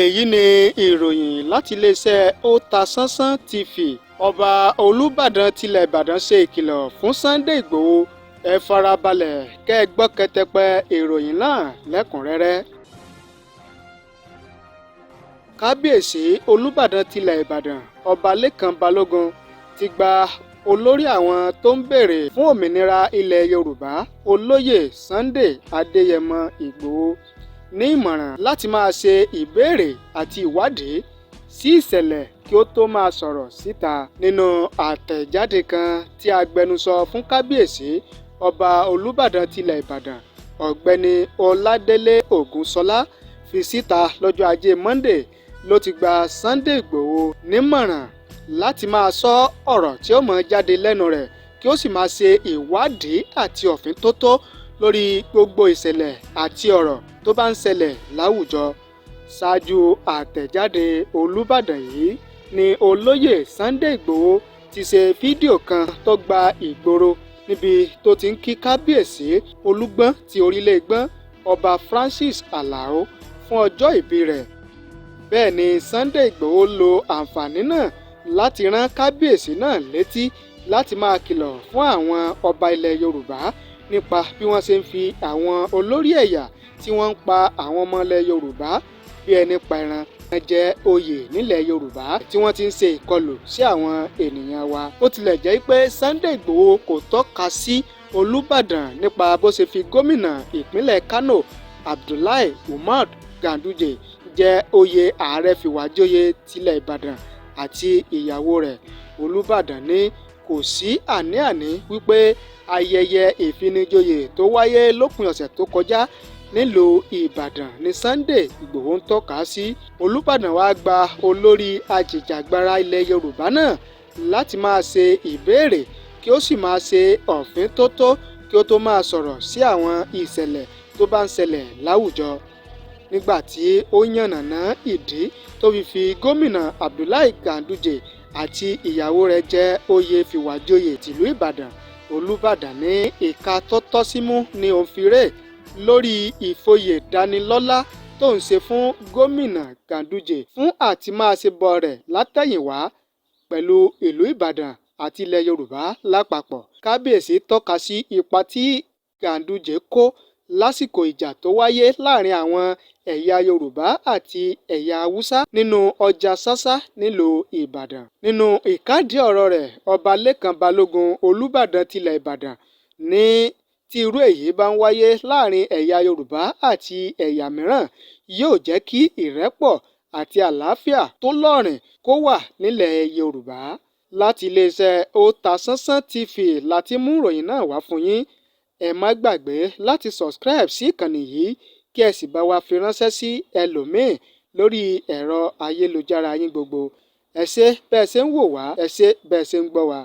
Èyí ni ìròyìn láti iléeṣẹ́ Otasansan TV. Ọba Olúbàdàn tilẹ̀ Ìbàdàn ṣe ìkìlọ̀ fún Sunday Ìgbòho. Ẹ farabalẹ̀ kẹ́ ẹ gbọ́ kẹtẹpẹ ìròyìn náà lẹ́kùn-ún-rẹ́rẹ́. Kábíyèsí Olúbàdàn tilẹ̀ Ìbàdàn, Ọba Lẹ́kàn Balógun, ti gba olórí àwọn tó ń béèrè fún òmìnira ilẹ̀ Yorùbá, Olóyè Sunday Adéyẹmọ Ìgbòho, ní ìmọ̀ràn láti máa ṣe ìbéèrè àti ìwádìí sí ìṣẹ̀lẹ̀ kí ó tó máa sọ̀rọ̀ síta. Nínú àtẹ̀jáde kan tí agbẹnusọ fún Kábíyèsí Ọba Olúbàdàn tilẹ̀ Ìbàdàn, Ọ̀gbẹ́ni Ọládélé Ògúnṣọlá, fi síta lọ́jọ́ Ajé Monde ló ti gba Sunday Ìgbòho nímọ̀ràn láti máa sọ ọ̀rọ̀ tí ó máa jáde lẹ́nu rẹ̀, kí ó sì máa ṣe ìwádìí àti òfíntótó lórí gbogbo ìṣẹ̀lẹ̀ àti ọ̀rọ̀ tó bá ń ṣẹlẹ̀ láwùjọ. Ṣáájú àtẹ̀jáde Olúbàdàn yìí ni Olóyè Sunday Ìgbòho ti ṣe fídíò kan tó gba ìgboro níbi tó ti ń kí Kábíyèsí Olúgbọ́n ti Orílẹ̀-Ìgbọ́n, Ọba Francis Alao, fún ọjọ́ ìbí rẹ̀. Bẹ́ẹ̀ ni Sunday Ìgbòho lo àǹfààní náà láti rán kábíyèsí náà létí láti máa kìlọ̀ fún àwọn ọba ilẹ̀ Yorùbá nípa bí wọ́n ṣe ń fi àwọn olórí ẹ̀yà tí wọ́n ń pa àwọn ọmọ ilẹ̀ Yorùbá bí ẹni pa ẹran jẹ oyè nílẹ̀ Yorùbá, tí wọ́n ti ń ṣe ìkọlù sí àwọn ènìyàn wa. Bó tilẹ̀ jẹ́ pé Sunday Ìgbòho kò tọ́ka sí Olúbàdàn nípa bó ṣe fi gómìnà ìpínlẹ̀ Kánò, Abdullahi Umar Ganduje, jẹ oyè ààrẹ fìwàjoyè tilẹ̀ Ìbàdàn àti ìyàwó rẹ̀, Olúbàdàn ní kò sí àní-àní wípé ayẹyẹ ìfinijoyè tó wáyé lópin ọ̀sẹ̀ tó kọjá nílùú Ìbàdàn ní Sunday Ìgbòho ń tọ́ka sí. Olúbàdàn wàá gba olórí ajìjàgbara ilẹ̀ Yorùbá náà láti máa ṣe ìbéèrè kí ó sì máa ṣe òfíntótó kí ó tó máa sọ̀rọ̀ sí àwọn ìṣẹ̀lẹ̀ tó bá ń ṣẹlẹ̀ láwùjọ. Nígbà tí ó yànnàná ìdí tó fi fi gómìnà Abdullahi Ganduje àti ìyàwó rẹ̀ jẹ oyè fìwàjoyè tìlú Ìbàdàn, Olùbàdàn ní ìka tó tọ́ símú ní òun fi rè lórí ìfòyèdánilọ́lá tó ń ṣe fún gómìnà Ganduje fún àti máa ṣe bọ̀ rẹ̀ látẹ̀yìnwá pẹ̀lú ìlú Ìbàdàn àti ilẹ̀ Yorùbá lápapọ̀. Kábíyèsí tọ́ka sí ipa tí Ganduje kó lásìkò ìjà tó wáyé láàrin àwọn ẹ̀yà Yorùbá àti ẹ̀yà Haúsá nínú ọjà Ṣáṣá nílùú Ìbàdàn. Nínú ìkádìí ọ̀rọ̀ rẹ̀, Ọba Lẹ́kàn Balógun, Olùbàdàn tilẹ̀ Ìbàdàn, ní tí irú èyí bá ń wáyé láàrin ẹ̀yà Yorùbá àti ẹ̀yà mìíràn, yóò jẹ́ kí ìrẹ́pọ̀ àti àlàáfíà tó lóòrìn kó wà nílẹ̀ Yorùbá. Láti iléeṣẹ́ Otasansan TV la ti mú ìròyìn náà wá fún yín. Ẹ má gbàgbé láti subscribe sí ìkànnì yìí, kí ẹ sì bá wa fi ránṣẹ́ sí ẹlòmíín lórí ẹ̀rọ ayélujára yín gbogbo. Ẹ ṣé bẹ́ẹ̀ ṣe ń wò wá, ẹ ṣé bẹ́ẹ̀ ṣe ń gbọ́ wa.